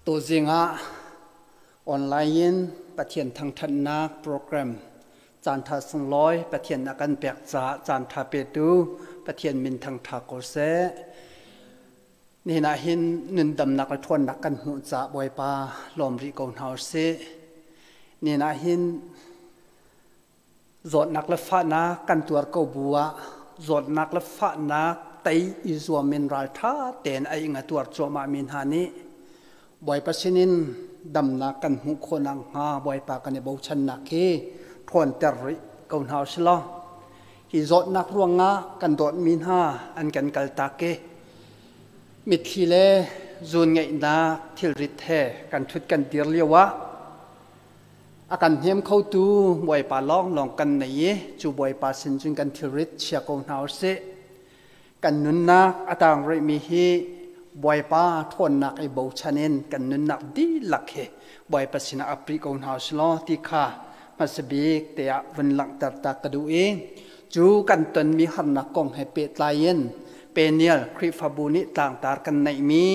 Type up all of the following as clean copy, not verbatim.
Tuzing ah online in Pathian thangṭhatnak program caanṭha sunglawi Pathian a kan pek caah caanṭha petu Pathian min thangṭha ko seh. Nihin ah hin nundamnak le ṭhawnnak kan hmuh caah Bawipa lawm rih ko hna usih. Nihin ah hin Zawtnak le fahnak kan tuar ko bu ah zawtnak le fahnak tei i zuam in ralṭha tein a ing a tuar cuahmahmi hna nih Bawipa sinin damnak kan hmuh khawh nakhnga Bawipa kan i bochannak hi ṭhawnter rih ko hna u sih law hi zawtnak ruangah kan dawtmi hna an kan kaltak i mitthli le zuun ngaihnak thilrit he kan ṭhut kan dir lio ah A kan hnem khotu Bawipa lawnglawng kan nei i cu Bawipa sin cun kan thilrit chia ko hna u sih. Kan nunnak a tang rihmi hi Bawipa ṭhawnnak i bochan in kan nunnak dihlak hi Bawipa sinah ap rih ko hna u sih law ti kha hmasa bik te ah vun langhter ta ka duh i cu kan tonmi harnak kong he pehtlai in Peniel Khrihfabu nih tlangtar kan neihmi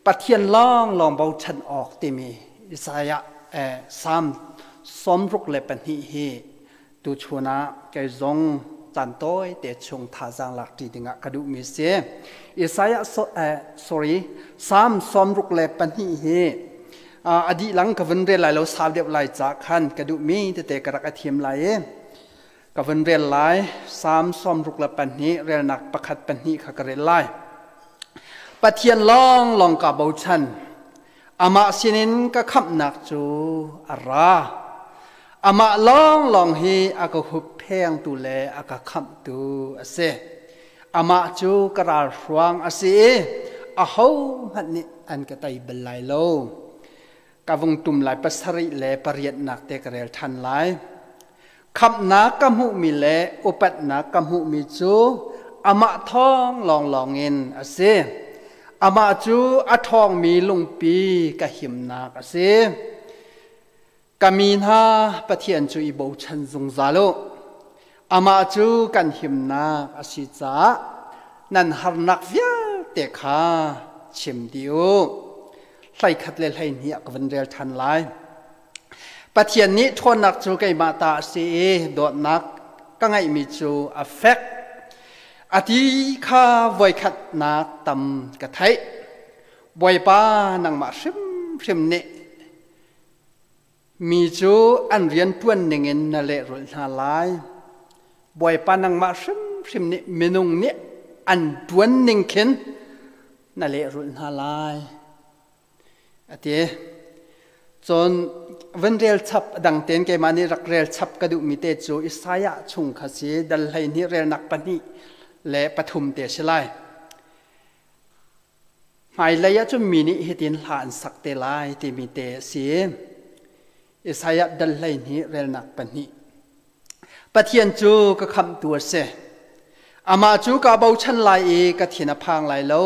Pathian lawnglawng bochan awk timi Isaiah Salm 62 hi tuchun ah kei zong caan tawi te chung thazaang lak ṭi dingah ka duhmi si. Isaiah sorry Salm 62 hi a dihlang ka vun rel lai lo sau deuh lai ca khan ka duhmi tete ka rak a thim lai i ka vun rel lai. Salm 62 relnak pakhat pahnih kha ka rel lai. Pathian lawnglawng ka bochan. Amah sinin ka khamhnak cu a ra. Amah lawnglawng hi a ka hupphengtu le a ka khamhtu a si. Amah cu ka ralhruang a si i ahohmanh nih an ka tei bal lai lo. Ka vung tum lai pasarih le pariatnak te ka rel ṭhan lai. Khamhnak ka hmuhmi le upatnak ka hmuhmi cu amah thawng lawnglawng in a si. Amah cu a ṭhawngmi lungpi ka himnak a si. Ka mi hna Pathian cu i bochan zungzal u. Amah cu kan himnak a si caah nan harnak vialte kha chim dih u. 11 le 12 ah ka van rel ṭhan lai. Pathian nih ṭhawnnak cu keimah ta a si i dawtnak ka ngeihmi cu a fek. A ti kha voikhatnak tam ka theih. Bawipa nangmah hrimhrim nih mi cu an rian ṭuan ningin na lehrulh hna lai. Bawipa nangmah hrimhrim nih minung nih an ṭuan ning khin na lehrulh hna lai. A ti. Cun van rel chap dang tein keimah nih rak rel chap ka duhmi te cu Isaiah chung kha si dal 12 relnak pahnih le pathum te si lai. Hmailei ah cun mi nih hitin hla an sak te lai timi te a si. Isaiah dal 12 relnak pahnih. Pathian cu ka khamhtu a si. Amah cu kaa bochan lai i ka thin a phang lai lo.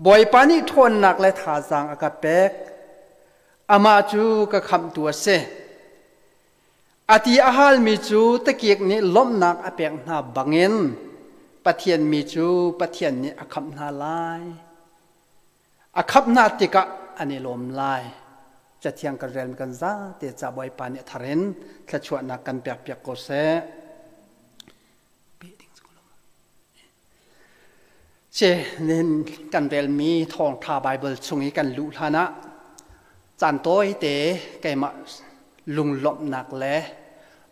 Bawipa nih ṭhawnnak le thazaang a ka pek. Amah cu ka khamhtu a si. A ti a halmi cu tikik nih lawmhnak a pek hna bangin Pathian mi cu Pathian nih a khamh hna lai. A khamh hna tikah an i lawm lai. Cathiang kan rel kan zate ca Bawipa nih a thar in thluachuahnak kan pekpiak ko seh. Ce nihin kan relmi thawngṭha Baibal chung i kan luh hlan ah caan tawite keimah lunglawmhnak le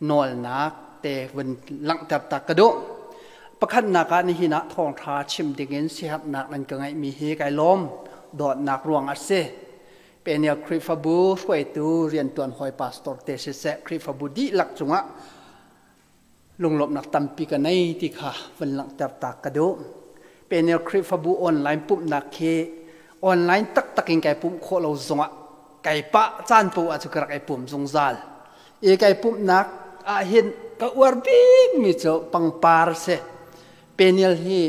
nawlnak te vun langhter ta ka duh. Pakhatnak ah nihin ah thawngṭha chim dingin siaherhnak nan ka ngeihmi hi kai lawm. Dawtnak ruang a si. Peniel Khrihfabu hruaitu rianṭuan hawi pastor te siseh Khrihfabu dihlak cungah lunglawmhnak tampi ka nei ti kha van langhter ta ka duh. Peniel Khrihfabu online pumhnak khi online taktak in kai pumh khawh lo zongah kai pah caan poah ah cu ka rak i pum zungzal. I kai pumhnak ah hin ka uar bikmi cu pangpar si. Peniel hi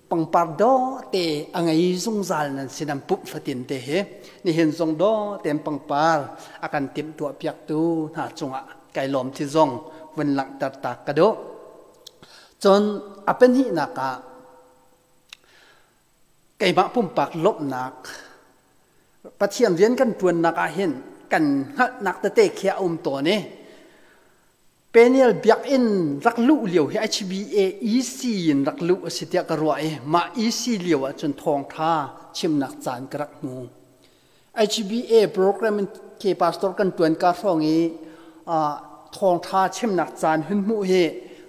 pangpar dawh te a ngei zungzal nan si nan pumh fatin te hi nihin zong dawh tein pangpar a kan timhtuah piaktu hna cungah kai lawm ti zong vun langhter ta ka duh. Cun a pahnihnak ah keimah pumpak lawmhnak Pathian rian kan ṭuannak ah hin kan hngalhnak tete khi a um tawn i Peniel biakinn rak luh lio hi HBA EC in rak luh a si tiah ka ruah i mah EC lio ah cun thawngṭha chimnak caan ka rak hmu. HBA program in ke pastor kan ṭuan ka hrawng i thawngṭha chimnak caan hun hmuh hi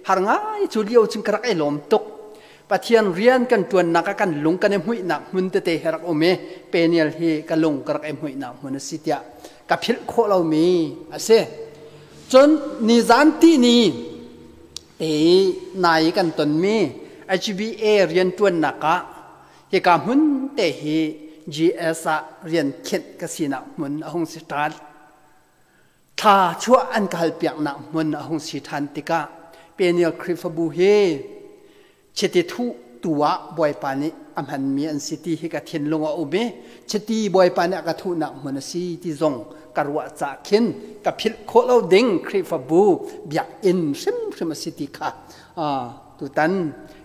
har ngai cu lio cun ka rak i lawm tuk. Pathian rian kan ṭuannak ah kan lung kan i hmuihnak hmun tete hi rak um i Peniel hi ka lung ka rak i hmuihnak hmun a si tiah ka philh khawh lomi a si. Cun nizan ti ni te nai kan tonmi HBA rianṭuannak ah hika hmun te hi GS ah rian khinh ka sinak hmun a hung si ṭhan. Thla chuah an ka halpiaknak hmun a hung si ṭhan tikah Peniel Khrihfabu hi chiti thuh tu ah Bawipa nih a hmanmi an si ti hi ka thinlung a um i chiti Bawipa nih a ka thuhnak hmun a si ti zong ka ruah cah khin ka philh khawh lo ding Khrihfabu biakinn hrimhrim a si ti kha tutan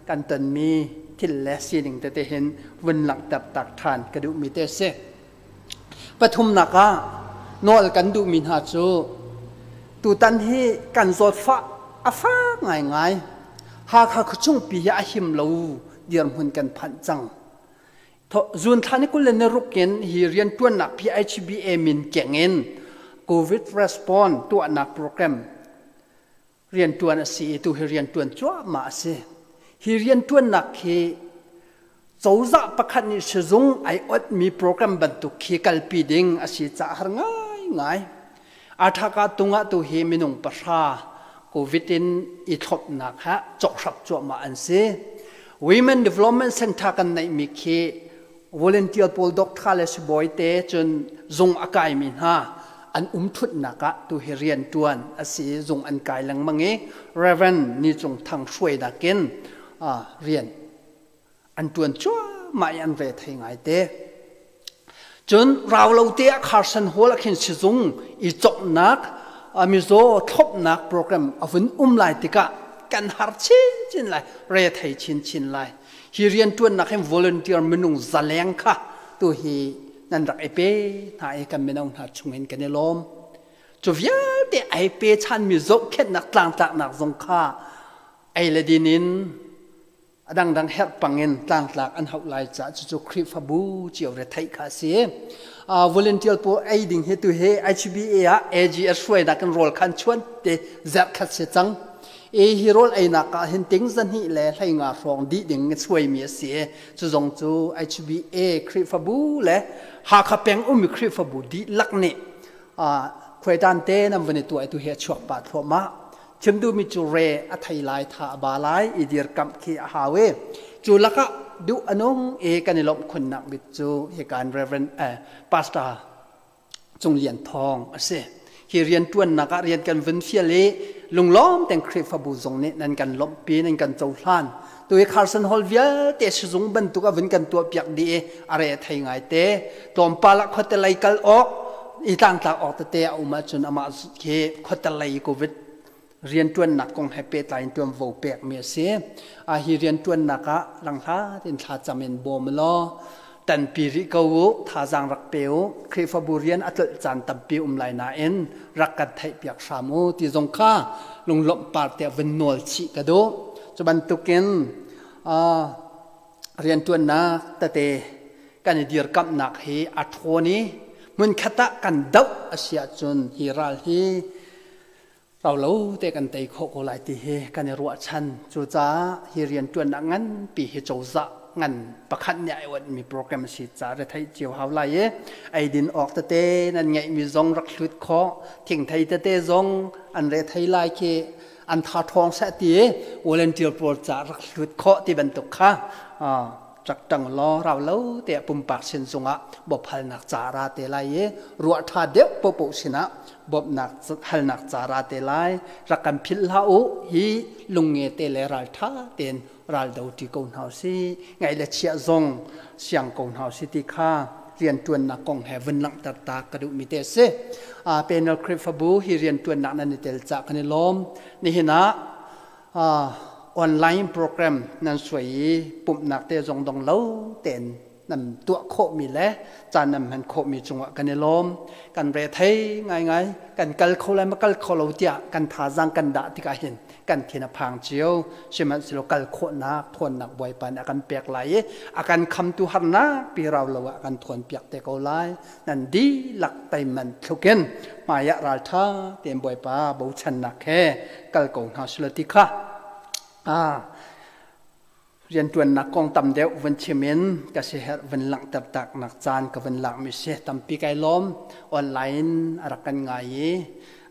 kan tonmi thil le sining tete hin vun langhter tak ṭhan ka duhmi te a si. Pathumnak ah nawl kan duhmi hna cu tutan hi kan zawtfah a fak ngaingai. Hakha khuachungpi hi a him lo dirhmun kan phanh cang. Zun thla ni 26 in hi rianṭuannak PHBA min keng in COVID response tuahnak program rianṭuan a si i tu hi rianṭuan cuahmah a si. Hi rianṭuannak hi cozah pakhat nih sizung ai otmi program bantuk khi kalpi ding a si caah har ngaingai. Athaka tungah tu hi minung 0 COVID in i thlopnak ha cokhrap cuahmah an si. Women Development Center kan neihmi khi volunteer pawl doctor le sibawi te cun zung a kaimi hna an um thutnak ah tu hi rian tuan a si zung an kai lengmang i Reverend Ni Cung Thang hruainak in rian an tuan cuahmah i an ve thei ngai te. Cun rau lo te ah Carson Hall ah khin sizung i cawknak mizaw thlopnak program a vun um lai tikah kan har chinchin lai re thei chinchin lai. Hi rianṭuannak hin volunteer minung zaleng kha tu hi nan rak i pe hna i kan mino hna chungin kan i lawm. Cu vialte ai pe chanmi zohkhenhnak tlangtlaknak zong kha ei le din in a dangdang herh pangin tlangtlak an hauh lai caah cucu Khrihfabu cio re theih kha a si. Volunteer pawl ei ding hi tu hi HBA ah AGS hruainak in rawl khan chuan te zerh khat si cang. E hi rawl einak ah hin ting 215 hrawng dih ding suaimi a si i cu zong cu HBA Khrihfabu le Hakha peng ummi Khrihfabu dihlak nih khuaitan te nan van i tuah tu hi a chuak pah thluahmah. Chim duhmi cu re a thei lai tha a ba lai i dirkamh khi a hau i cu lakah duh a nung i kan i lawmh khunnak bik cu hikan Reverend Pastor Cung Lian Thawng a si. Hi rianṭuannak ah rian kan vun fial i lunglawm tein Khrihfabu zong nih nan kan lawmhpi, nan kan cohlan. Tu hi Carson Hall vialte sizung bantuk a vun kan tuahpiak dih i a re a thei ngaite. Tlawmpal ah khuate lei kal awk, i tlangtlak awk tete a um ahcun amah khi khuate lei COVID rianṭuannak kong he pehtlai in ṭuanvo pekmi a si. Hi rianṭuannak ah langhla tein thlacam in bawm law tanpi rih ko u, thazaang rak pe u, Khrihfabu rian a tlolh caan tampi um lai nain rak kan theihpiak hram u ti zong kha lunglawmh par tiah vun nawl chih ka duh. Cu bantukin rianṭuannak tete kan i dirkamhnak hi a ṭhawn i hmunkhat ah kan doh a si ahcun hi ral hi Raulo te kan tei khawh ko lai ti hi kan i ruahchan. Cucaah hi rianṭuannak nganpi hi cozah ngan pakhat nih ai onhmi program a si caah retheih cio hau lai i eidin awk tete nan ngeihmi zong rak hlut khawh, thingthei tete zong an rethei lai khi an tha ṭhawng seh ti i volunteer pawl caah rak hlut khawh ti bantuk kha ṭakṭang law rau lo te pumpak sin zungah bawmh ca ra te lai i ruah ṭha deuh paohpaoh sinah bawmhnak halnak ca ra te lai rak kan philh hlah u hi lungnge te le ralṭha tein raldo ṭi ko hna usih ngaih le chiah zong siang ko hna usih ti kha rianṭuannak kong he vun langhter ta ka duhmi te a si. Panel Khrihfabu hi rianṭuannak nan i tel cah kan i lawm. Nihin ah online program nan suai i pumhnak te zong dong lo tein Nan tuah khawhmi le caan nan hman khawhmi cungah kan i lawm. Kan re thei ngaingai, kan kal kho lai ma kal kho lo tiah kan thazaang kan dah tikah hin kan thin a phang cio. Sihmanhsehlaw kal khawhnak thawnnak Bawipa nih a kan pek lai i a kan khamtu harnak pi rau lo ah a kan thawn piak te ko lai. Nan dihlak teiman thlukin hmaiah ralṭha tein Bawipa bochannak he kal ko hna sulaw ti kha rianṭuannak kong tam deuh vun chim in ka siaherh vun langhter taknak caan ka vun lakmi si. Tampi kai lawm. Online a rak kan ngai i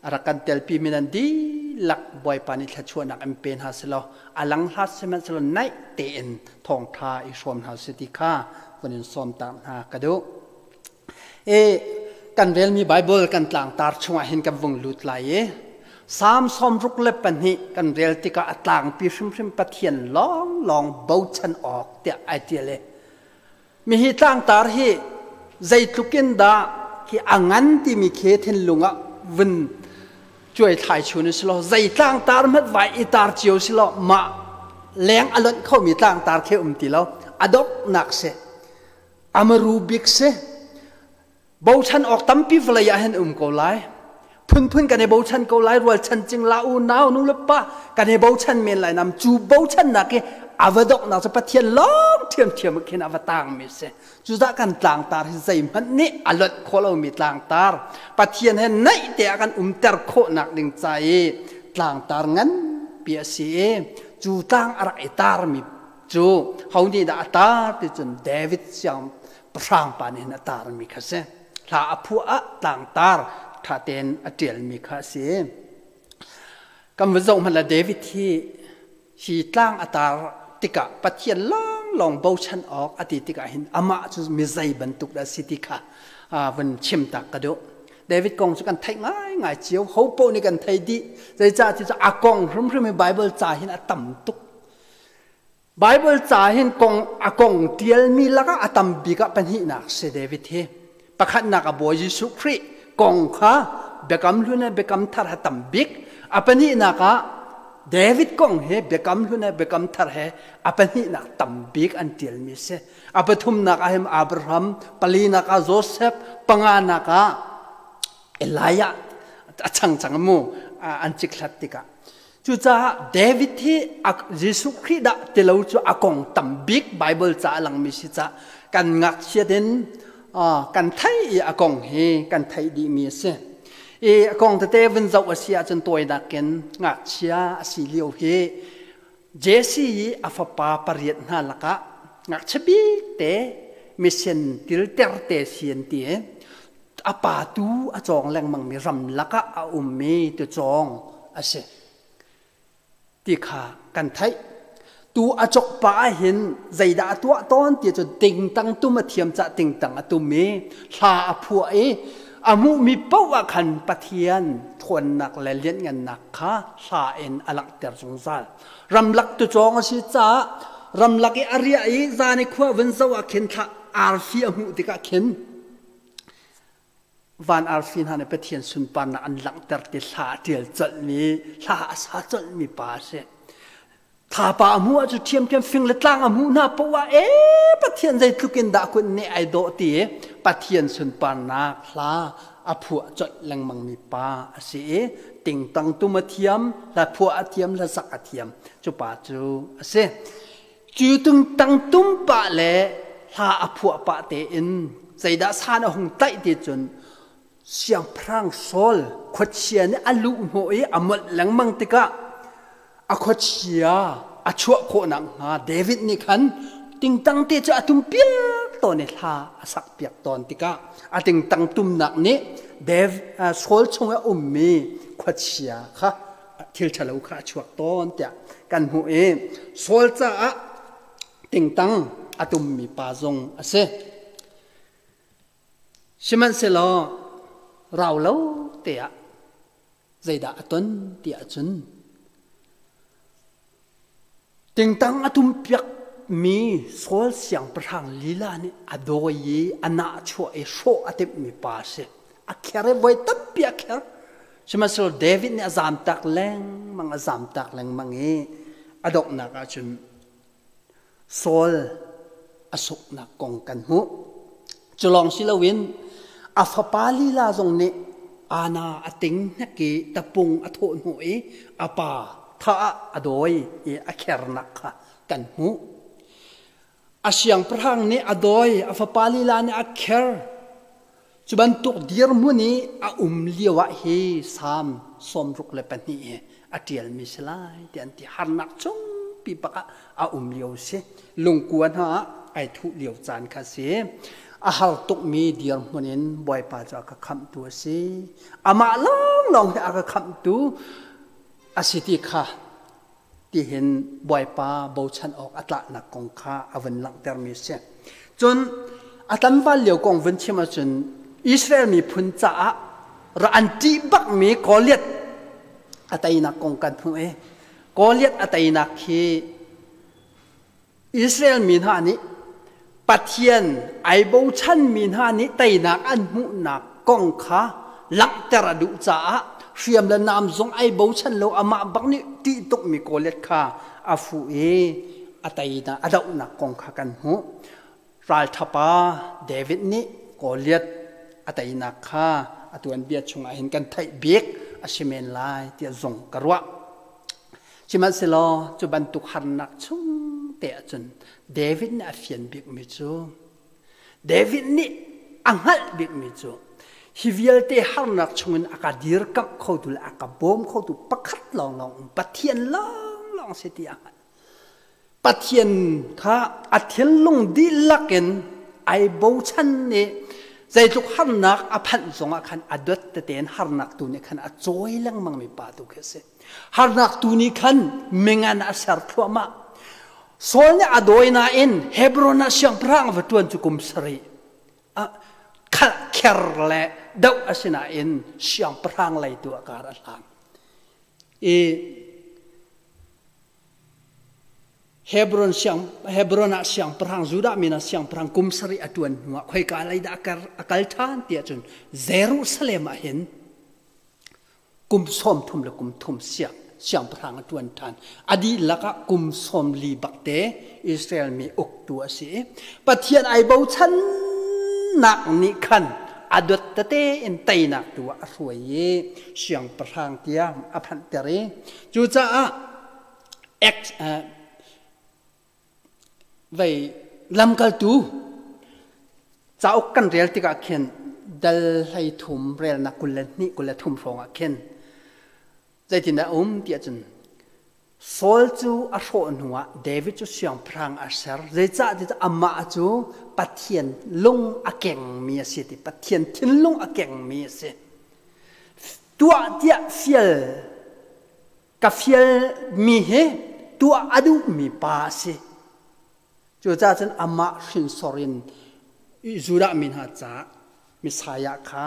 a rak kan telpi mi nan dihlak Bawipa nih thluachuahnak in pe hna selaw a lang hlat sihmanhsehlaw naih tein thawngṭha i hrawm hna usih ti kha vun in sawm tak hna ka duh. E kan relmi Bible kan tlangtar chungah hin kan vung lut lai i Salm 62 kan rel tikah a tlangpi hrimhrim Pathian lawnglawng bochan awk tiah ai ṭial i mihi tlangtar hi zeitluk in dah khi a ngan timi khi thinlung ah vun cuai thlai chun si law zei tlangtar hmanh vai i tar cio si law mah leng a lonh khomi tlangtar khi um ti lo a donghnak si amaru bik si. Bochan awk tampi vawlei ah hin um ko lai. Phunphun kan i bochan ko lai. Rualchan cingla unau nu le pa kan i bochan men lai. Nam cu bochannak i a va donghnak cu Pathian lawng ṭhiamṭhiam khin a va tangmi si. Cudah kan tlangtar hi zeihmanh nih a lonh khawh lomi tlangtar. Pathian he naih te ah kan umter khawhnak ding ca i tlangtar nganpi a si i cu tlang a rak i tarmi cu ho nih dah a tar ti cun David siang pahrang pa nih hin a tarmi kha si. Hla a phuah ah tlangtar ṭha tein a ṭialmi kha a si. Kan va zoh hmanh la David hi hi tlang a tar tikah Pathian lawnglawng bochan awk a ti tikah hin amah cu mi zei bantuk dah si ti kha vun chim tak ka duh. David kong cu kan theih ngaingai cio, ho paoh nih kan thei dih. Zeicah ti cu a kong hrimhrim hi Bible ca hin a tam tuk. Bible ca hin kong a kong ṭialmi lakah a tam bik ah pahnihnak si David hi. Pakhatnak a Bawi Jesuh Khrih kong kha Biakam Hlun le Biakam Thar ha tam bik. A pahnihnak ah David kong hi Biakam Hlun le Biakam Thar he a pahnihnak tam bik an ṭialmi si. A pathumnak ah hin Abraham, palinak ah Joseph, panganak ah Elijah a changchang mu an cikhlat tikah. Cucaah David hi Jesuh Khrih dah ti lo cu a kong tam bik Bible ca a langmi si cah kan ngakchiat in kan theih i a kong hi kan theih dihmi a si. I a kong tete vun zoh a si ahcun tawinak in ngakchia a si lio hi Jesse i a fapa pariat hna lakah ngakchia bik te mission tilter te si an ti i a pa tu a cawng lengmangmi ramlak ah a ummi tucawng a si ti kha kan theih. Tu a cawk pa ah hin zeidah a tuah tawn ti cu tingtang tum a thiam cah tingtang a tum i hla a phuah i a hmuhmi paoh ah khan Pathian ṭhawnnak le lianhngannak kha hla in a langhter zungzal. Ramlak tucawng a si caah ramlak i a riah i zan i khua vun zoh ah khin thla arfi a hmuh tikah khin van arfi hna nih Pathian sunparnak an langhter ti hla a ṭial colhmi, hla a sa colhmi pa a si. Thlapa a hmuh ahcun ṭhiamṭhiam fing le tlang a hmuh hna poah ah ee Pathian zeitluk in dah kun nih ai dawh ti i Pathian sunparnak hla a phuah colh lengmangmi pa a si i tingtang tum a thiam, hla phuah a thiam, hla sak a thiam. Cu pa cu a si. Cu tingtang tum pah le hla a phuah pah tein zeidah san a hung tlaih ti cun siangpahrang Saul khuachia nih a luh hnawh i a molh lengmang tikah a khuachia a chuah khawh nakhnga David nih khan tingtang te cu a tum piak tawn i hla a sak piak tawn tikah a tingtang tumnak nih Dev Saul chung a ummi khuachia kha thil ṭhalo kha a chuak tawn tiah kan hmuh i Saul caah tingtang a tummi pa zong a si. Sihmanhsehlaw rau lo te ah zeidah a ton ti ahcun tingtang a tumpiakmi Saul siangpahrang lila nih a dawi i a nahchuah i hrawh a timhmi pa a si. A kher i voi tampi a kher. Sihmanhsehlaw David nih a zamtak lengmang, a zamtak lengmang i a donghnak ahcun Saul a suknak kong kan hmuh. Cu lawng si loin a fapa lila zong nih ana a ting hnek i tapung a thawh hnawh i a pa tha ah a dawi i a khernak kha kan hmuh. A siangpahrang nih a dawi, a fapa lila nih a kher. Cu bantuk dirhmun i a um lio ah hi Salm 62 hi a ṭialmi si lai ti an ti. Harnak chungpi bak ah a um lio si. Lungkua hna ah ai thuh lio caan kha si. A har tukmi dirhmun in Bawipa cu a ka khamhtu a si. Amah lawnglawng hi a ka khamhtu a si ti kha tihin Bawipa bochan awk a tlaknak kong kha a vun langhtermi a si. Cun a tlanval lio kong vun chim ahcun Israel miphun caah ra an ṭih bakmi Goliath a teinak kong kan hmuh i Goliath a teinak hi Israel mi hna nih Pathian ai bochanmi hna nih teinak an hmuhnak kong kha langhter a duh caah hriam le nam zong ai bochan lo, amah bak nih ṭih tukmi Goliath kha a fuh i a teinak a dohnak kong kha kan hmuh. Ralṭhapa David nih Goliath a teinak kha a tuanbia chungah hin kan theih bik a si men lai tiah zong ka ruah. Sihmanhsehlaw cu bantuk harnak chung te ahcun David nih a fian bikmi cu, David nih a hngalh bikmi cu hi vialte harnak chungin a ka dirkamh khotu le a ka bawm khotu pakhat lawnglawng um, Pathian lawnglawng si ti a hngalh. Pathian kha a thinlung dihlak in ai bochan i zeitluk harnak a phanh zongah khan a dot tete in harnak tu nih khan a cawi lengmangmi pa tu khi a si. Harnak tu nih khan mingan a ser thluahmah. Saul nih a dawi nain Hebron ah siangpahrang va ṭuan cu kum sarih kher le doh a si nain siangpahrang lei tu a kar a hlang. I Hebron, siang, Hebron ah siangpahrang Judah min ah siangpahrang kum sarih a ṭuan hnuah khoika lei dah a kal ṭhan ti ahcun Jerusalem ah hin kum 30 le kum thum siang siangpahrang a ṭuan ṭhan. A dihlak ah kum 40 bakte Israel mi uktu a si i Pathian ai bochannak nih khan a dot tete in teinak tu ah a hruai i siangpahrang tiang a phanhter i cucaah ex vei lamkaltu cauk kan rel tikah khin dal 13 relnak 22 23 hrawng ah khin zeitindah a um ti ahcun Saul cu a hrawh hnuah David cu siangpahrang a ser. Zeicah ti amah cu Pathian lung a kengmi a si ti Pathian thinlung a kengmi a si. Tuah tiah fial ka fialmi hi tuah a duhmi pa a si. Cucaah cun amah hrinsor in Judah mi hna caah Messiah kha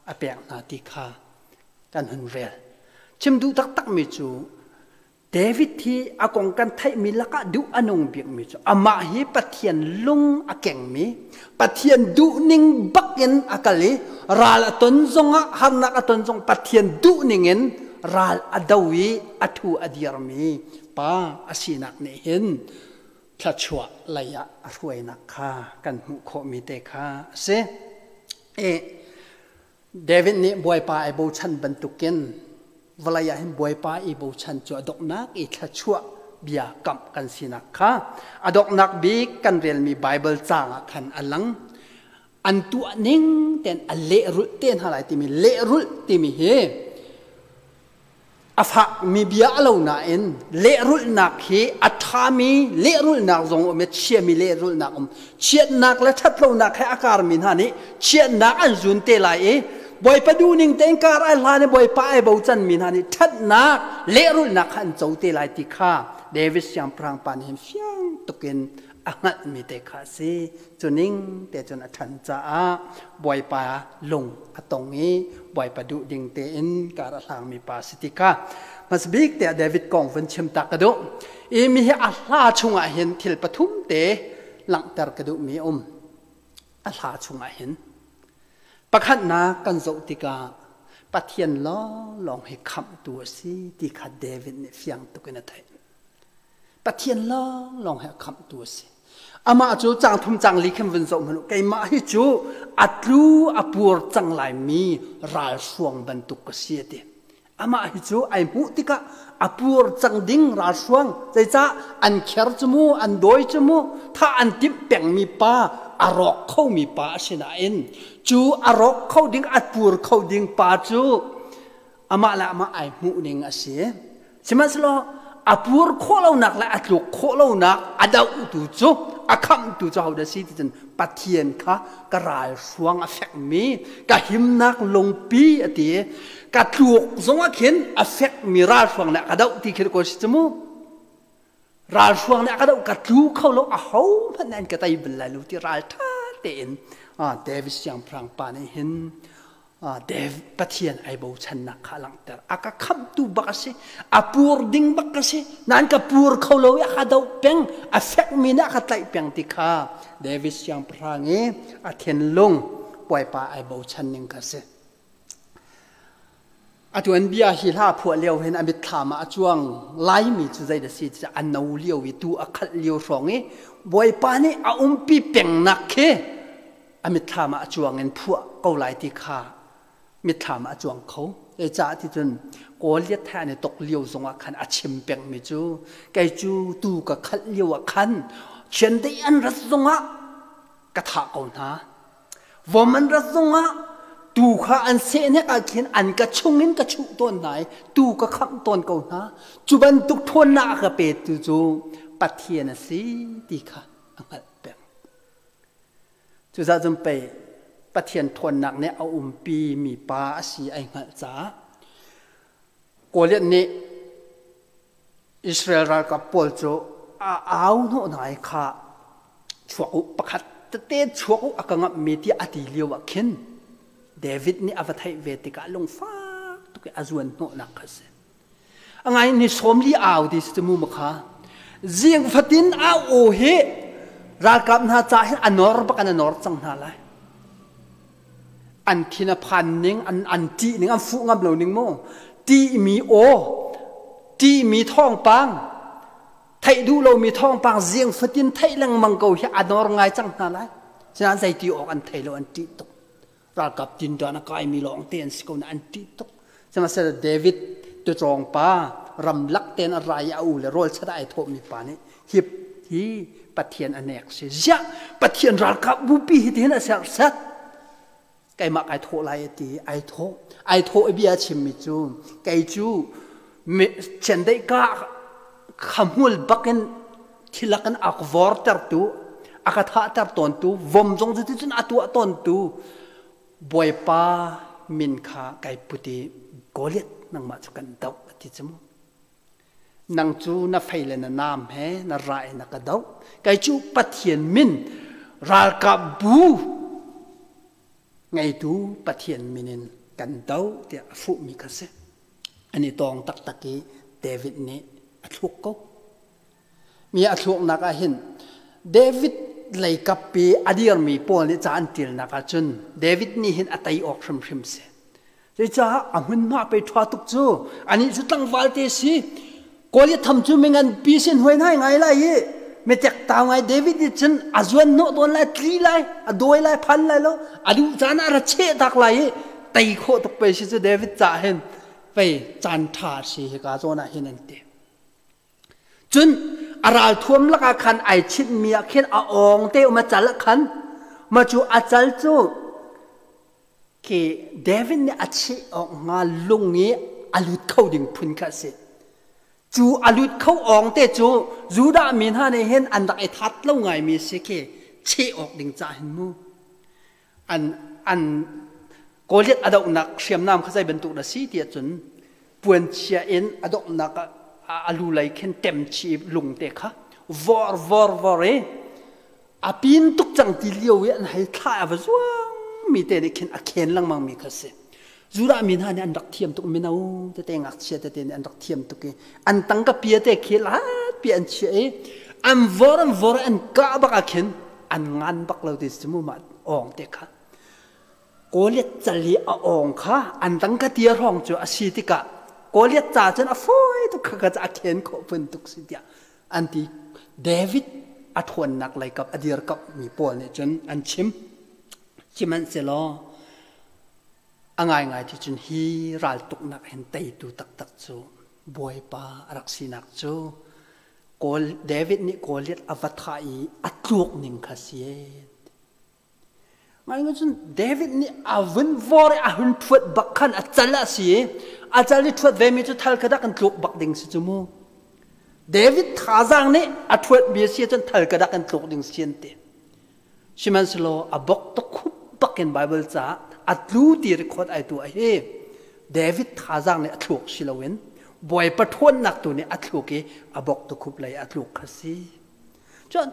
a pek hna ti kha kan hun rel. Chim duh taktakmi cu David hi a kong kan theihmi lakah duh a nung bikmi cu amah hi Pathian lung a kengmi, Pathian duhning bakin a kal i ral a ton zongah harnak a ton zong Pathian duhning in ral a do i a thu a dirmi pa a sinak nih hin thluachuah lei ah a hruainak kha kan hmuh khawhmi te kha a si. I David nih Bawipa ai bochan bantukin vawlei ah hin Bawipa i bochan cu a donghnak i thluachuah bia kamh kan sinak kha a donghnak bik kan relmi Bible caang ah khan a lang. An tuah ning ten a lehrulh te hna lai timi lehrulh timi hi A fakmi bia a lo nain lehrulhnak hi a ṭhami lehrulhnak zong um i chiami lehrulhnak um. Chiatnak le ṭhatlonak he a karmi hna nih chiatnak an zun te lai i Bawipa duhning tein kar ai hlan i Bawipa ai bochanmi hna nih ṭhatnak lehrulhnak kha an co te lai ti kha David siangpahrang pa nih hin fiang tukin a hngalhmi te kha a si. Cu ning te cun a ṭhan caah Bawipa lung a tong i Bawipa duh ding tein kar a hlangmi pa si ti kha hmasabik te ah David kong vun chim ta ka duh. I mi hi a hla chungah hin thil pathum te langhter ka duhmi a um. A hla chungah hin pakhatnak kan zoh tikah Pathian lawnglawng hi khamhtu a si ti kha David nih fiang tuk in a theih. Pathian lawnglawng hi a khamhtu a si. Amah cu cang thum cang li khin vun zoh hmanh u. Keimah hi cu a tlu a pur cang laimi ralhruang bantuk ka si a ti. Amah hi cu ai hmuh tikah a pur cang ding ralhruang zeicah an kher cu mu an dawi cu mu thah an timh pengmi pa a rawk khomi pa a si nain cu a rawk kho ding a pur kho ding pa cu amah le amah ai hmuh ning a si. Sihmanhsehlaw a pur khawh lonak le a tluk khawh lonak a dohtu cu a khamhtu cu hodah si ti cun Pathian kha ka ralhruang a fekmi ka himnak lungpi a ti i ka tluk zongah khin a fekmi ralhruang nih a ka doh ti khi ko si cu mu. Ralhruang nih a ka doh ka tlu kho lo a ho hmanh nih an ka tei bal lai lo ti ralṭha tein David siangpahrang pa nih hin David Pathian ai bochannak kha a langhter. A ka khamhtu bak a si. A pur ding bak ka si. Nain ka pur kho lo i a ka doh peng. A fekmi nih a ka tlaih peng ti kha David siangpahrang i a thinlung Bawipa ai bochan ning kha si. Atu an bia hi hla phuah lio hin a mitthlam ah a cuang laimi cu zei dah si ti a no lio i tu a khalh lio hrawng i Bawipa nih a umpi pengnak khi a mitthlam ah a cuang in phuah ko lai ti kha mitthlam ah a cuang kho. Zeicah ti cun Goliath he an i tok lio zongah khan a chim pengmi cu kei cu tu ka khalh lio ah khan chiandeih an rat zongah ka thah ko hna. Vom an rat zongah tuu kha an sehnek ah khin an ka chungin ka chuh tawn hna i tuu ka khamh tawn ko hna. Cu bantuk ṭhawnnak a ka petu cu Pathian a si ti kha a hngalh peng. Cucaah cun pei Pathian ṭhawnnak nih a umpi mi pa a si ai hngalh caah Goliath nih Israel ralkap pawl cu a au hnawh hna i kha chuak u pakhat tete chuak u a ka ngamhmi tiah a ti lio ah khin David nih a va theih ve tikah lungfak tuk i a zuan hnawhnak kha a si. A ngai ni 40 au ti si mu ma kha zing fatin au aw hi ralkap hna ca hin a nor bak an a nor cang hna lai. An thin a phan ning an ṭih ning an fuh ngam lo ning mu ṭihmi aw ṭihmi thawngpang theih duh lomi thawngpang ziang fatin theih lengmang ko hi a nor ngai cang hna lai. Sinain zeiti awk an thei lo an ṭih tuk. Ralkap tinṭan a kaimi lawng te an si ko na an ṭih tuk. Sihmanhsehlaw David tucawng pa ramlak tein a ra i a u le rawl chat ah ai thawhmi pa nih hi hi Pathian a nek si. Ziah Pathian ralkap bupi hi tihin a serhsat. Keimah kai thawh lai a ti. Ai thawh. Ai thawh i bia a chimmi cu kei cu chiandeih ka khamhmul bakin thilak in a ka vortertu a ka thahter tawntu vom zong cu ticun a tuah tawntu Bawipa min kha kai put i Goliath nangmah cu kan doh a ti cu mu. Nang cu na fei le na naam he na ra in na ka doh. Kei cu Pathian min ralkap bu ngeitu Pathian min in kan doh tiah a fuhmi kha si. An i tawng taktak i David nih a thluk ko. Mi a thluaknak ah hin David leikap i a dirmi pawl nih ca an ṭialnak ah cun David nih hin a tei awk hrimhrim si. Cucaah a hmunhma pei ṭha tuk cu anih cu tlangval te si. Goliath tham cu mingan pi sin huai ngai ngai lai i mitek tau ngai David nih cun a zuan hnawh tawn lai, tli lai, a dawi lai, phan lai lo, a duh caan ah a ra cheh tak lai i tei khawh tuk pei si cu David cah hin pei caan ṭha si hika zawn ah hin an ti. Cun a ralthuam lakah khan ai chinhmi ah khin a awng te um a cal ah khan mah cu a cal cu khi David nih a cheh awk hnga lung i a lut kho ding phun kha a si. Cu a lut kho awng te cu Judah mi hna nih hin an rak i that lo ngaimi si khi cheh awk ding cah hin mu. An an Goliath a dohnak hriamnam kha zei bantuk na si tiah cun puanchia in a donghnak ah a lu lei khin temchi lung te kha vor vor vor i a pin tuk cang ti lio i an hei thla a va zuang mi te nih khin a khen lengmang mi kha si. Judah mi hna nih an rak thiam tuk mino tete ngakchia tete nih an rak thiam tuk i an tangka pia te khi lat pi an chiah i an vor an vor an kah bak ah khin an ngan bak lo ti si mu mah awng te kha Goliath cal i a awng kha an tangka tia hrawng cu a si tikah Goliath ca cun a fawi tuk kha a khen khawh phun tuk si tiah an ti. David a ṭhawnnak leikap a dirkamhmi pawl nih cun an chim. Sihmanhsehlaw a ngaingai ti cun hi raltuknak hin teitu taktak cu Bawipa a rak sinak cu Kawl David nih Goliath a va thah i a tluk ning kha si. Ngai cun David nih a vun vor i a hun ṭhuat bak khan a cal a si i a cal i ṭhuat vemi cu thal kha dak in tluk bak ding si cu mu. David thazaang nih a ṭhuatmi a si ahcun thal ka dak in tluk ding si an ti. Sihmanhsehlaw a bok tuk khup bak in Bible caah a tlu ti record ai tuah hi David thazaang nih a thluk si loin Bawipa ṭhawnnak tu nih a thluk i a bok tukhup lei a tluk kha si. Cun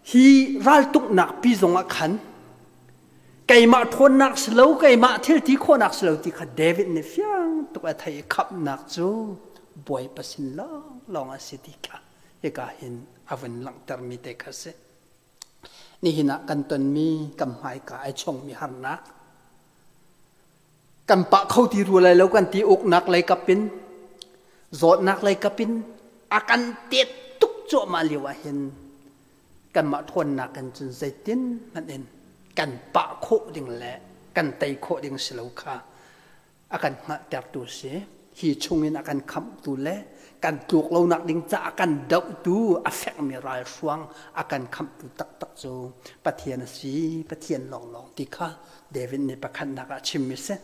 hi raltuknak pi zong ah khan keimah ṭhawnnak si lo, keimah thil ti khawhnak si lo ti kha David nih fiang tuk a theih i khamhnak cu Bawipa sin lawnglawng a si ti kha hika hin a vun langhtermi te kha si. Nihin ah kan tonmi kan hmaika ai chongmi harnak kan pah kho ti rua lai lo kan ti uknak lei kap in zawtnak lei kap in a kan tet tuk cuahmah lio ah hin kanmah ṭhawnnak in cun zeitin hmanh in kan pah khawh ding le kan tei khawh ding si lo kha a kan hngalhtertu si. Hi chungin a kan khamhtu le kan tluk lonak ding caah a kan dohtu a fekmi ralhruang a kan khamhtu taktak cu Pathian a si, Pathian lawnglawng ti kha David nih pakhatnak ah a chimmi si.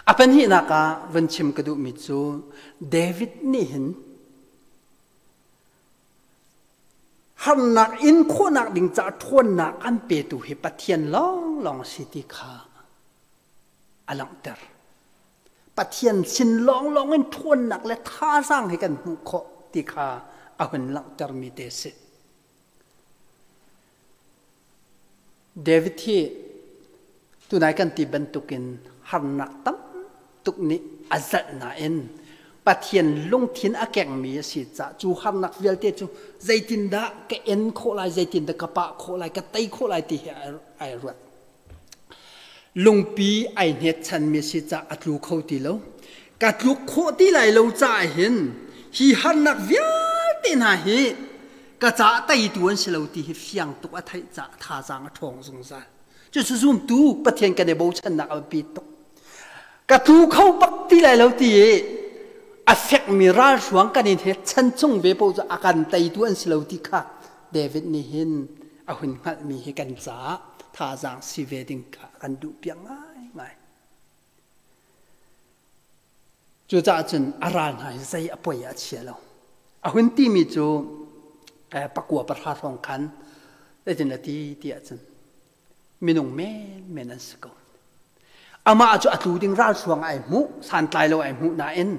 A pahnihnak ah vun chim ka duhmi cu David nih hin harnak in khawhnak ding caah ṭhawnnak an petu hi Pathian lawnglawng a si ti kha a langhter. Pathian sin lawnglawng in ṭhawnnak le thazaang hi kan hmuh khawh ti kha a hun langhtermi te a si. David hi tunai kan ti bantukin harnak tam tuk nih a zalh nain Pathian lungthin a kengmi a si caah cu harnak vialte cu zeitindah ka en khawh lai, zeitindah ka pah khawh lai, ka tei khawh lai ti hi ai ruat. Lungpi ai hnetchanmi si caah a tlu kho ti lo. Ka tluk khawh ti lai lo caah hin hi harnak vialte hna hi ka caah teitu an si lo ti hi fiang tuk a theih caah thazaang a ṭhawng zungzal. Cucu zumtu Pathian kan i bochannak a biapi tuk. Ka tlu kho bak ti lai lo ti i a fekmi ralhruang kan in he chan chung ve paoh cu a kan teitu an si lo ti kha David nih hin a hun hngalhmi hi kan caah thazaang si ve ding kha kan duh piak ngaingai. Cucaah cun a ral hna hi zei a poi a chia lo. A hun timi cu pakua pahra hrawng khan zeitin a ti ti ahcun minung menmen an si ko. Amah cu a tlu ding ralhruang ai hmuh, santlai lo ai hmuh nain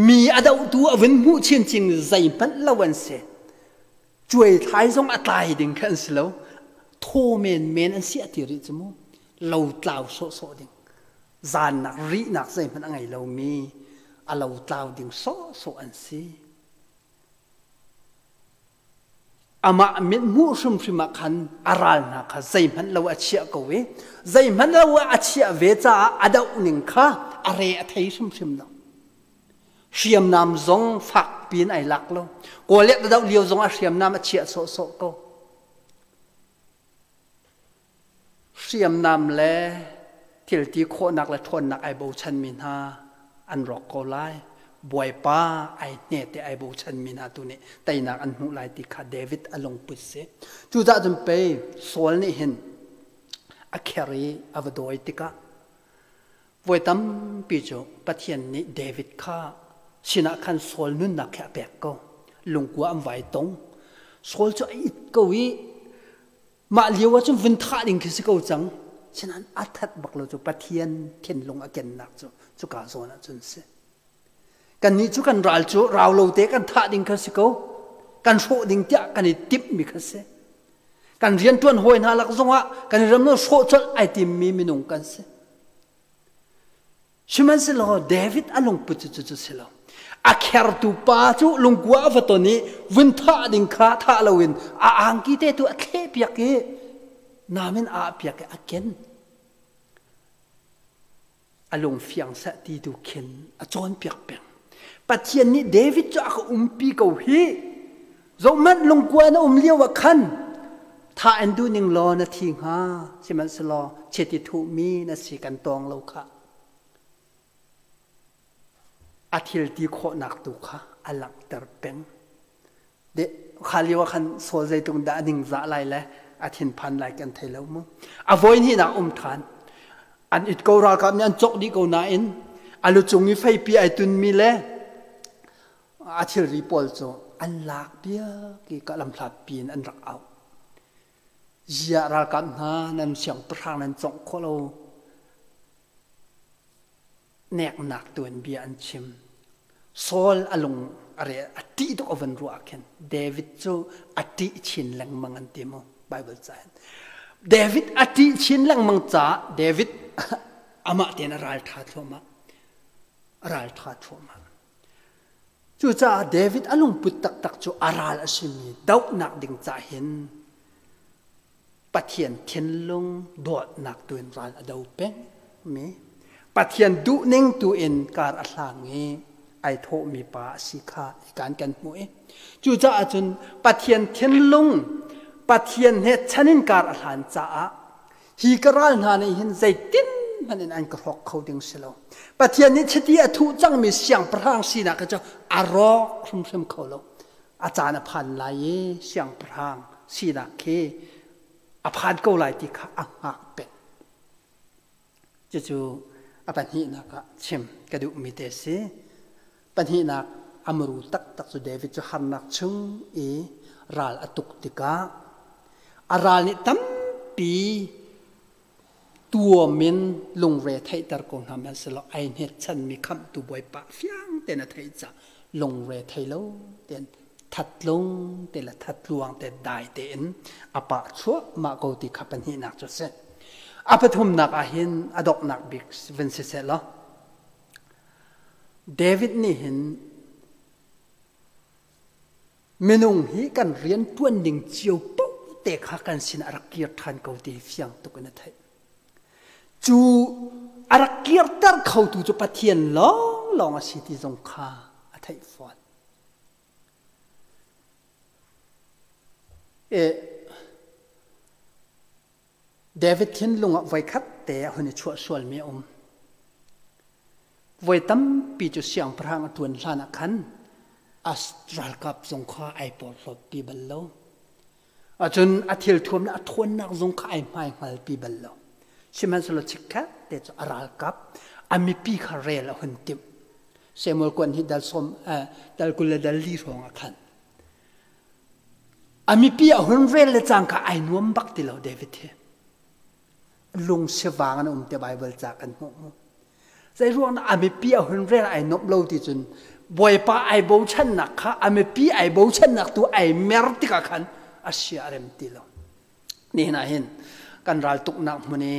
mi a dohtu a vun hmuh chinchin zeihmanh lo an si. Cuai thlai zong a tlai ding kha an si lo. Thaw menmen an si a ti rih cu mu. Lo tlau sawhsawh ding. Zannak rihnak zeihmanh a ngei lomi a lo tlau ding sawhsawh an si. Amah mithmuh hrimhrim ah khan a ral hna kha zeihmanh lo a chiah ko i zeihmanh lo ah a chiah ve caah a doh ning kha a re a thei hrimhrim lo. Hriamnam zong fak piin ai lak lo. Goliath a doh lio zong ah hriamnam a chiah sawhsawh ko. Hriamnam le thilti khawhnak le ṭhawnnak ai bochanmi hna an rawk ko lai. Bawipa ai hne te ai bochanmi hna tu nih teinak an hmuh lai ti kha David a lungput si. Cucaah cun pei Saul nih hin a kher i a va dawi tikah voi tampi cu Pathian nih David kha sinah khan Saul nunnak khi a pek ko. Lungkua an vai tong. Saul cu a it ko i Mah lio ah cun vun thah ding khi si ko cang. Sinain a that bak lo cu Pathian thinlung a kennak cu cuka zawn ah cun si. Kannih cu kan ral cu rau lo te kan thah ding kha si ko. Kan hrawh ding tiah kan i timhmi kha si. Kan rianṭuan hawi hna lak zongah kan i ram lo hrawh colh ai timmi minung kan si. Sihmanhsehlaw David a lungput cu cucu si lo. A khertu pa cu lungkua a va ton i vun thah ding kha thah loin a angki te tu a thlehpiak i namin a piak i a ken. A lung fiang seh ti tu khin a cawnpiak peng. Pathian nih David cu a ka umpi ko hi. Zohhmanh lungkua na um lio ah khan thah in duh ning law na thi hnga, sihmanhsehlaw chiti thuhmi na si kan tawng lo khah. A thil ti khawhnak tu kha a langhter peng. De kha lio ah khan Saul zeitluk dah a ningzah lai le a thinphan lai kan thei lo mu. A voi hnihnak um ṭhan. An it ko ralkap nih an cawk dih ko nain a lucung i feipi ai tunmi le a thilri pawl cu an lak piak i ka lamhlat piin an rak auh. Ziah ralkap hna nan siangpahrang nan cawngh khawh lo neknak tuanbia an chim. Saul a lung a re a ṭih tuk a van ruah ah khin David cu a ṭih chin lengmang an ti mu Bible ca hin. David a ṭih chin lengmang caah David amah tein a ralṭha thluahmah. A ralṭha thluahmah. Cucaah David a lungput taktak cu a ral a simi dohnak ding ca hin Pathian thinlung dawtnak tu in ral a do pengmi, Pathian duhning tu in kar a hlang i ai thawhmi pa a si kha kan kan hmuh i cucaah cun Pathian thinlung Pathian he chan in kar a hlan caah Hi ka ral hna nih hin zeitin hmanh in an ka hrawk kho ding si lo. Pathian nih chiti a thuh cangmi siangpahrang sinak cu a rawk hrimhrim kho lo. A caan a phan lai i siangpahrang sinak khi a phan ko lai ti kha a hngak peng. Cucu a pahnihnak ah chim ka duhmi te si. Pahnihnak a muru taktak cu David cu harnak chung i ral a tuk tikah a ral nih tampi tuam in lungre theihter ko hna hmanhsehlaw ai hnetchanmi khamhtu Bawipa fiang tein a theih caah lungre thei lo tein thatlung te le thatluang te dai tein a pah chuahmah ko ti kha pahnihnak cu a si. A pathumnak ah hin a donghnak bik vun si seh law David nih hin minung hi kan rian ṭuan ning cio paoh te kha kan sin a rak kir ṭhan ko ti fiang tuk in a theih. Cu a rak kirter khotu cu Pathian lawnglawng a si ti zong kha a theih fawn. E, David thinlung ah voikhat te a hun i chuah sualmi a um. Voi tampi cu siangpahrang a ṭuan hlan ah khan a ralkap zong kha ai porhlawtpi bal lo. Acun a thilthuam le a ṭhawnnak zong kha ai hmaihngalpi bal lo. Sihmanhsehlaw chikkhat te cu a ralkap a mipi kha rel a hun timh. Samuel kuan hi dal sawm dal 24 le 40 hrawng ah khan A mipi a hun rel le cangka ai nuam bak ti lo David hi. Lung sivang an um te Bible ca kan hmuh mu. Zei ruang dah a mipi a hun rel ai nuam lo ti cun Bawipa ai bochannak kha a mipi ai bochannak tu ai mer tikah khan a sia a rem ti lo. Nihin ah hin kan ral tuknak hmun i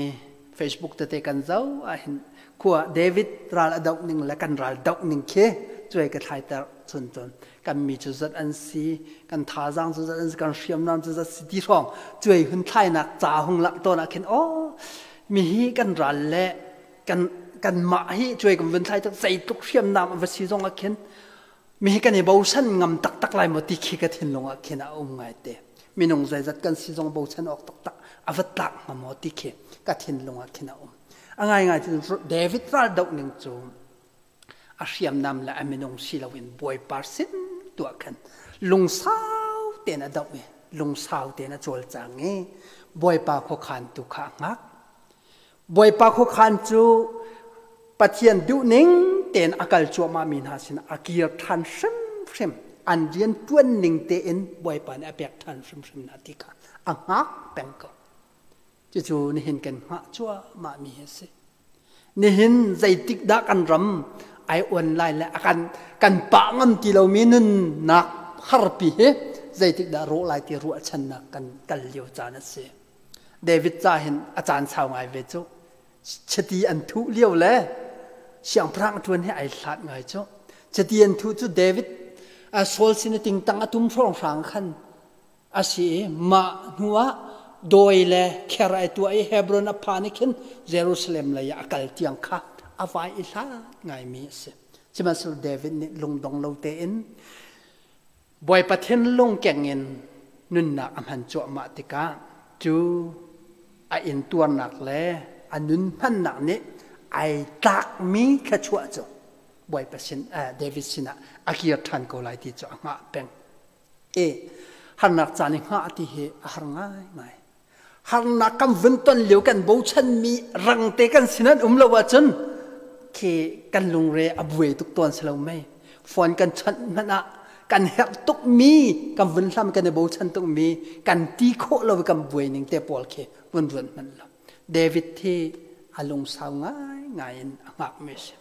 Facebook tete kan zoh ah hin khua David ral a doh ning le kan ral doh ning khi cuai ka thlaiter chun cun kan mi cu zat an si kan thazaang cu zat an si kan hriamnam cu zat si ti hrawng cuai hun thlainak ca hung lak tawn ah khin aw mi hi kan ral le kan kan mah hi cuai kan vun thlai tak zeitluk hriamnam a va si zong ah khin Mi hi kan i bochan ngam taktak lai maw ti khi ka thinlung ah khin a um ngai te. Minung zeizat kan si zong bochan awk taktak a va tlak hnga maw ti khi ka thinlung ah khin a um. A ngaingai cu David ral doh ning cu a hriamnam le a minung si loin Bawipa sin tuah khan lungsau tein a doh i lungsau tein a cawlcang i Bawipa khuakhan tu kha a hngak. Bawipa khuakhan cu Pathian duhning tein a kal cuahmahmi hna sinah a kir ṭhan hrimhrim. An rian ṭuan ning tein Bawipa nih a pek ṭhan hrimhrim hna ti kha a hngak peng ko. Cucu nihin kan hngah cuahmahmi hi a si. Nihin zeitik dah kan ram ai uan lai le a kan kan pah ngam ti lomi nunnak harpi hi zeitik dah rawh lai ti ruahchannak kan kal lio caan a si. David ca hin a caan sau ngai ve cu. Chiti an thuh lio le siangpahrang ṭuan hi ai hlat ngai cu. Chiti an thuh cu David a Saul sin i tingtang a tum hrawnghrang khan a si i mah hnu ah dawi le kher ai tuah i Hebron a phan i khin Jerusalem lei ah a kal tiang kha a vai i hlat ngaimi a si. Sihmanhsehlaw David nih lungdong lo tein Bawipa thinlung keng in nunnak a hman cuahmah tikah cu a intuarnak le a nun hmannak nih ai tlakmi thluachuah cu Bawipa sin David sinah a kir ṭhan ko lai ti cu a hngah peng. E harnak caan i hngah ti hi a har ngaingai. Harnak kan vun ton lio kan bochanmi rangte kan sin an um lo ahcun khi kan lungre a buai tuk tawn si lo mei. Phone kan chawnh hmanh ah kan herh tukmi kan vun hlam kan i bochan tukmi kan ti khawh lo i kan buai ning te pawl khi vun ruat hmanh lo. David hi a lungsau ngaingai in a hngakmi a si.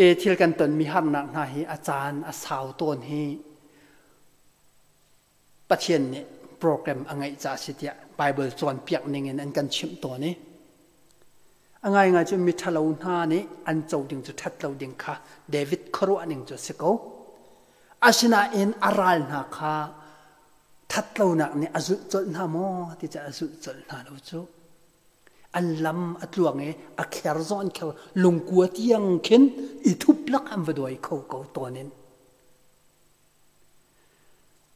I thil kan tonmi harnak hna hi a caan a sau tawn hi Pathian nih program a ngeih caah si tiah Bible cawnpiak ning in an kan chimh tawn i a ngaingai cu miṭhalo hna nih an co ding cu ṭhat lo ding kha David khuaruah ning cu a si ko. Asinain a ral hna kha ṭhatlonak nih a zulh colh hna maw ti cu a zulh colh hna lo cu. An lam a tluang i a kher zong an kher lungkua tiang khin i thup lak an va dawi kho ko tawn in.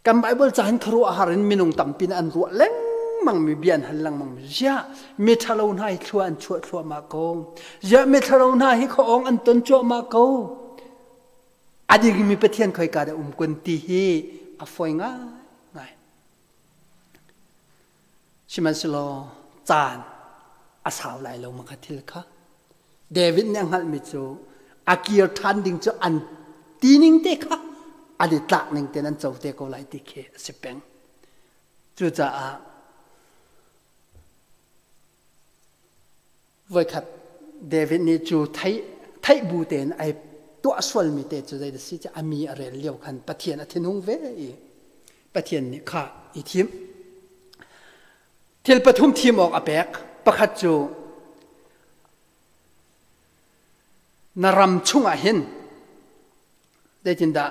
Kan Bible ca hin khuaruahhar in minung tampi nih an ruah lengmang mi bia an hal lengmang mi ziah miṭhalo hna hi thlua an chuah thluahmah ko ziah miṭhalo hna hi khuaawng an ton cuahmah ko a dingmi Pathian khoika dah um kun ti hi a fawi ngaingai. Sihmanhsehlaw caan a sau lai lo ma kha thil kha. David nih a hngalhmi cu a kir ṭhan ding cu an tining te kha an i tlak ning tein an co te ko lai ti khi a si peng. Cucaah voikhat David nih cu theih theih bu tein ai tuah sualmi te cu zei si ci a mi a rel lio khan Pathian a thinhung ve i Pathian nih kha i thim. Thil pathum thim awk a pek. Pakhat cu na ram chungah hin zeitindah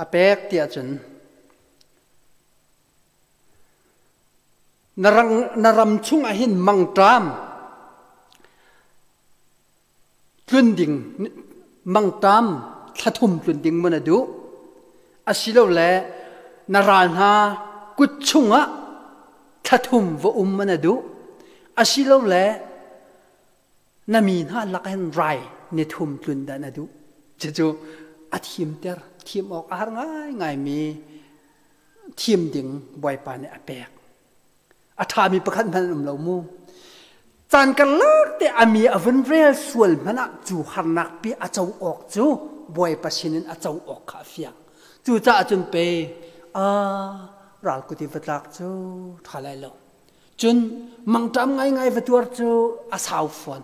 a pek tiah cun na ram chungah hin mangṭam tlun ding mangṭam thlathum tlun ding maw na duh asilole na ral hna kut chungah thlathum va um maw na duh asilole na mi hna lak hin rai ni thum tlun dah na duh? Cucu a thimter thim awk a har ngaingaimi thim ding Bawipa nih a pek. A ṭhami pakhat hmanh an um lo mu. Caan karlak te a mi a vun rel sual hmanh ah cu harnak pi a co awk cu Bawipa sinin a co awk kha a fiang. Cucaah cun pe a ral kut i va tlak cu ṭha lai lo. Cun mangṭam ngaingai va tuar cu a sau fawn.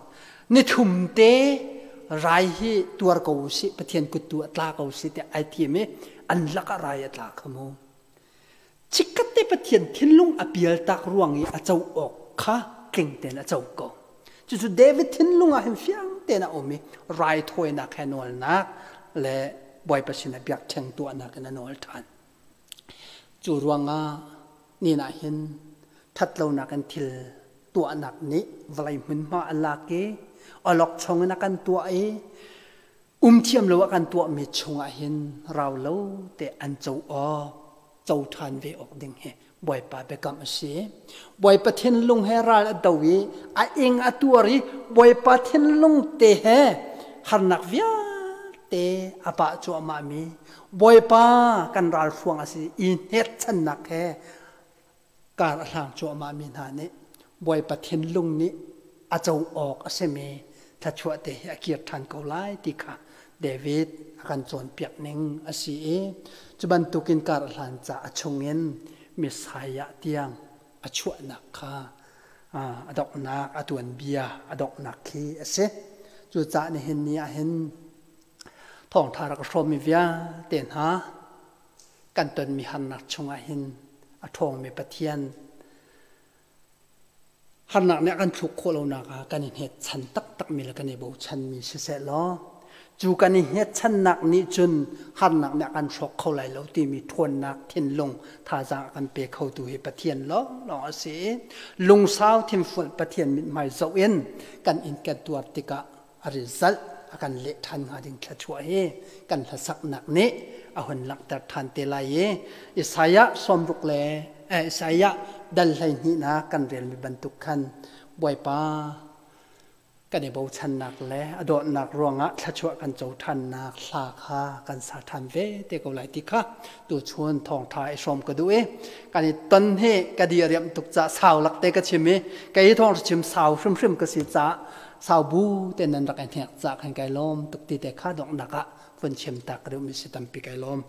Nithum te rai hi tuar ko usih, Pathian kut tu a tla ko usih tiah ai thim i an lakah rai a tla kha mu. Chikkhat te Pathian thinlung a pialtak ruang i a co awk kha tling tein a co ko. Cucu David thinlung ah hin fiang tein a um i raithawinak he nawlnak le Bawipa sinah biakṭheng tuahnak in a nawl ṭhan. Cu ruangah nin ah hin ṭhatlonak in thil tuahnak nih vawlei hmunhma a lak i awlokchong in a kan tuah i um thiam lo a kan tuahmi chungah hin rau lo te an co awk co ṭhan ve awk ding hi Bawipa biakam a si. Bawipa thinlung he ral a do i a ing a tuar i Bawipa thinlung te he harnak vialte a pah cuahmahmi Bawipa kan ralhruang a si i hnekchannak he kar a hlang cuahmahmi hna nih Bawipa thinlung nih a co awk a simi thluachuah te hi a kir ṭhan ko lai ti kha David a kan cawnpiak ning a si i cu bantukin kar a hlan ca a chungin Messiah tiang a chuahnak kha a donghnak a tuanbia a donghnak khi a si. Cucaah nihin ni ah hin thawngṭha rak hrawmmi vialte hna kan tonmi harnak chungah hin a ṭhawngmi Pathian harnak nih a kan thluk khawh lonak ah kan i hnetchan taktakmi le kan i bochanmi siseh law cu kan i hnetchannak nih cun harnak nih a kan hrawk kho lai lo timi ṭhawnnak thinlung thazaang a kan pe khotu hi Pathian lawnglawng a si i lungsau thinfual Pathian mithmai zoh in kan in kan tuar tikah a result a kan leh ṭhan hnga ding thluachuah hi kan hlasaknak nih a hun langhter ṭhan te lai i Isaiah 60 le Isaiah dal 12nak kan relmi bantuk khan Bawipa kan i bochannak le a dawtnak ruangah thluachuah kan co ṭhannak hla kha kan sa ṭhan ve te ko lai ti kha tuchun thawngṭha i hrawm ka duh i kan i ton hi ka di riam tuk ca sau lak te ka chim i kei thawng chim sau hrimhrim ka si ca sau bu te nan rak i hnek ca khan kai lawm tuk ti te kha donghnak ah vun chim ta ka duh mi si tampi kai lawm.